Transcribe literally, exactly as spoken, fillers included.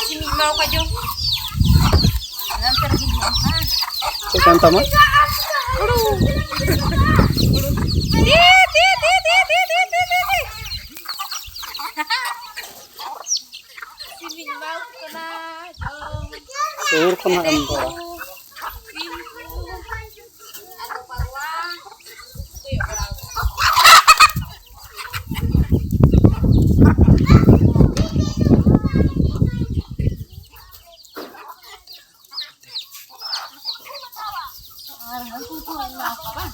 ᱥᱤᱢᱤᱧ ᱮᱢᱟᱣ ᱠᱟᱫ ᱡᱚᱢ᱾ ᱚᱱᱟ ᱛᱮ ᱨᱮᱜᱮᱧ ᱡᱚᱢᱟ᱾ ᱪᱮᱫ ᱠᱟᱱ ᱛᱟᱢᱟ? ᱦᱩᱲᱩ᱾ ᱦᱩᱲᱩ᱾ ᱫᱮ, ᱫᱮ, ᱫᱮ᱾ ᱥᱤᱢᱤᱧ ᱮᱢᱟᱣ ᱠᱚ ᱠᱟᱱᱟ ᱡᱚᱢ᱾ ᱥᱩᱨ ᱠᱷᱚᱱᱟᱜ ᱮᱢ ᱨᱚᱲᱟ᱾ ᱵᱤᱧ ᱠᱚ᱾ ᱟᱨ ᱯᱟᱨᱣᱟ᱾ ᱠᱚᱭᱚᱜ ᱵᱟᱲᱟ ᱟᱠᱟᱫᱟ᱾ ᱟᱨ ᱦᱟᱹᱠᱩ ᱠᱚ ᱮᱢᱟ ᱠᱚᱣᱟ ᱵᱟᱝ?